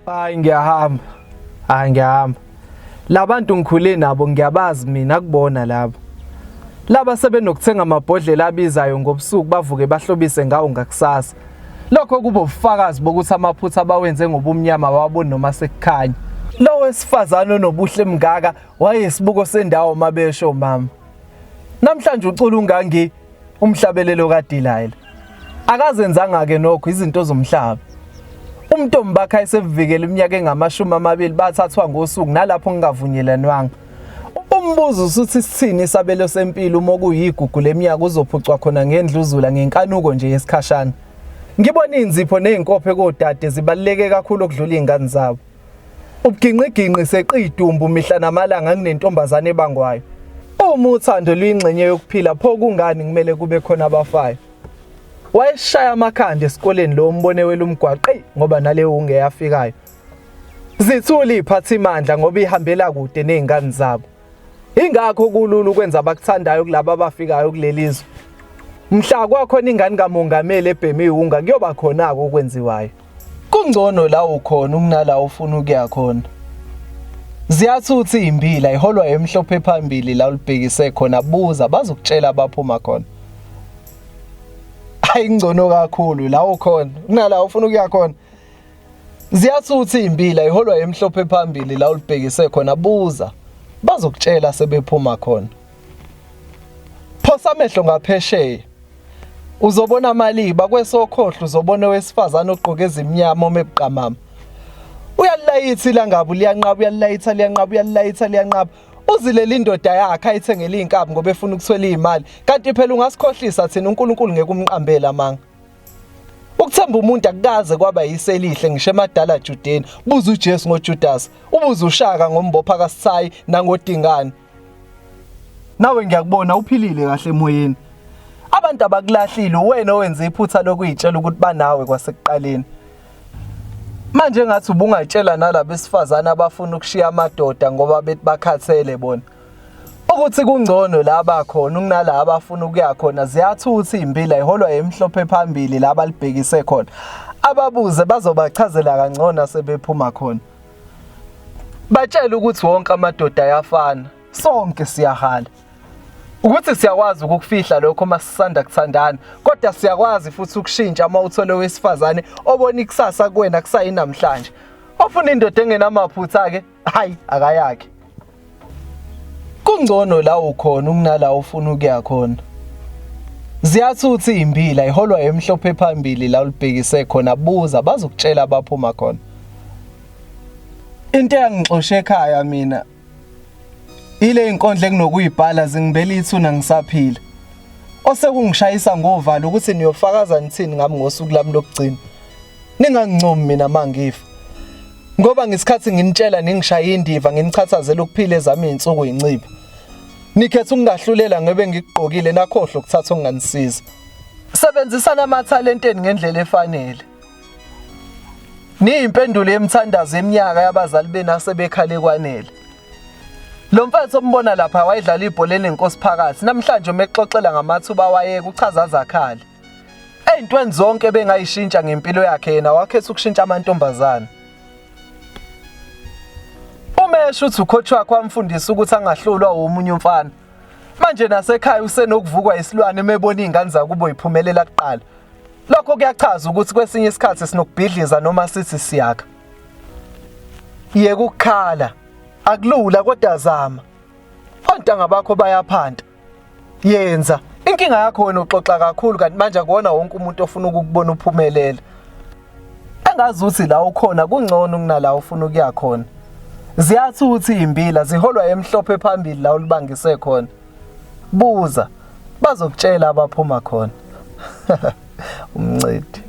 Hayi ngiyahamba. Hayi ngiyahamba. Labantu ngikhule nabo ngiyabazi mina kubona laba. Laba sebenokuthenga amabhodlela abizayo ngobusuku bavuke bahlobise ngawo ngakusasa. Lokho kuba ubufakazi bokuthi amaphutha abawenze ngobumnyama waboni noma sekukhanya. Lo wesifazane onobuhle mngaka wayesibuko sendawo mabesho mama. Namhlanje ucula ungangi umhlabelelo kaDelilah. Akazenzanga ke nokho izinto zomhlaba. Umntombi bakhe ayesevikela iminyaka engama-20 bathathwa ngosuku nalapho ngingavunyelanwanga. Umbuzo usuthi sithini isabelo sempilo uma kuyigugu leminyaka uzophucwa khona ngendluzula ngenkanuko nje yesikhashana. Ngibona izinzipho nezinkophe kodade zibaluleke kakhulu okudlula izingane zabo. Ubuginqiginqi seqa idumbu mihla namalanga kunentombazane ebangwayo. Uma uthando luyingxenye yokuphila pho kungani kumele kube khona abafayo? Wayeshaya amakhanda esikoleni lo mbone wela umgwaqo eyi ngoba naleyo ungeyafikayo. Zithule iy'phathimandla ngoba ihambela kude ney'ngane zabo. Ingakho kulula ukwenza abakuthandayo kulaba abafikayo kuleli zwe. Mhla kwakhona ingane kamongameli ebhema iwunga kuyoba khona-ke okwenziwayo. Kungcono la ukhona ukunala ufuna ukuya khona. Ziyathutha izimbila iholwa emhlophe phambili la ulibhekise khona buza bazokutshela abaphuma khona. Hayi ngcono kakhulu la ukhona kunala ufuna ukuya khona. Ziyathutha izimbila iholwa emhlophe phambili la ulibhekise khona buza bazokutshela sebephuma khona. Phosa amehlo ngaphesheya. Uzobona amaliba kwesokhohlo uzobona owesifazane ogqoke ezimnyama ome buqamama. Uyalilayitha ilangabu liyanqaba uyalilayitha liyanqaba uyalilayitha liyanqaba. Uzilela indoda yakhe ayithengele izinkabi ngoba efuna ukuthola izimali. Kanti phela ungasikhohlisa thina uNkulunkulu ngeke umqambele amanga. Ukuthemba umuntu akukaze kwaba yiselihle ngisho emadala Judeni. Buza uJesu ngoJudas, ubuza uShaka ngombopha kaSithayi nangoDingane. Nawe ngiyakubona uphilile kahle emoyeni. Abantu abakulahlile uwena owenze iphutha lokuyitshela ukuthi banawe kwasekuqaleni. Manje ngathi ubungatshela nalabesifazane abafuna ukushiya amadoda ngoba bethi bakhathele bona. Ukuthi kungcono la bakhona kunala abafuna ukuya khona ziyathutha izimbila iholwa emhlophe phambili la balibhekise khona. Ababuze bazobachazela kangcono sebephuma khona. Batshele ukuthi wonke amadoda ayafana, sonke siyahala. Ukuthi siyakwazi ukukufihla lokho uma sisanda kuthandana, kodwa siyakwazi futhi ukushintsha uma uthole owesifazane obona ikusasa kuwena kusayinamhlanje. Ofuna indoda engenamaphutha-ke, hayi akayakhe. Kungcono la ukhona ukunala ufuna ukuya khona. Ziyathutha izimbila iholwa emhlophe phambili la ulibhekise khona buza bazokutshela abaphuma khona. Into eyangixosha ekhaya mina ile inkondlo enginokuyibhala zingibela ithuna ngisaphila. Osekungishayisa ngovalo ukuthi niyofakaza nithini ngami ngosuku lami lokugcina. Ningangincomi mina mangifa. Ngoba ngesikhathi nginitshela ningishaya indiva nginichathazela ukuphila ezami izinsuku yincipha. Nikhetha ukungahlulela ngebe ngikugqokile nakhohlwa ukuthatha okunganisiza. Sebenzisana amathalenteni ngendlela efanele. Niyimpendulo yemthandazo yeminyaka yabazali benu asebekhale kwanele. Lo mfethu ombona lapha wayedlala ibhola enenkosi phakathi namhlanje uma exoxela ngamathuba wayeka uchaza azakhale. Ey'ntweni zonke ebengayishintsha ngempilo yakhe yena wakhetha ukushintsha amantombazane. Umesho uthi ucoach wakhe wamfundisa ukuthi angahlulwa womunye umfana. Manje nasekhaya usenokuvukwa isilwane uma ebona iy'ngane zakubo yiphumelela kuqala. Lokho kuyachaza ukuthi kwesinye isikhathi sinokubhidliza noma sithi siyakha. Yeka ukukhala. Akulula kodwa zama. Ontanga bakho bayaphanta. Yenza. Inkinga yakho wena uxoxa kakhulu kanti manje akuwona wonke umuntu ofuna ukukubona uphumelela. Engazi ukuthi la ukhona kungcono kunala ufuna ukuya khona. Ziyathi ukuthi izimbila ziholwa emhlophe phambili la ulibangise khona. Buza bazokutshela abaphuma khona. Umncedi.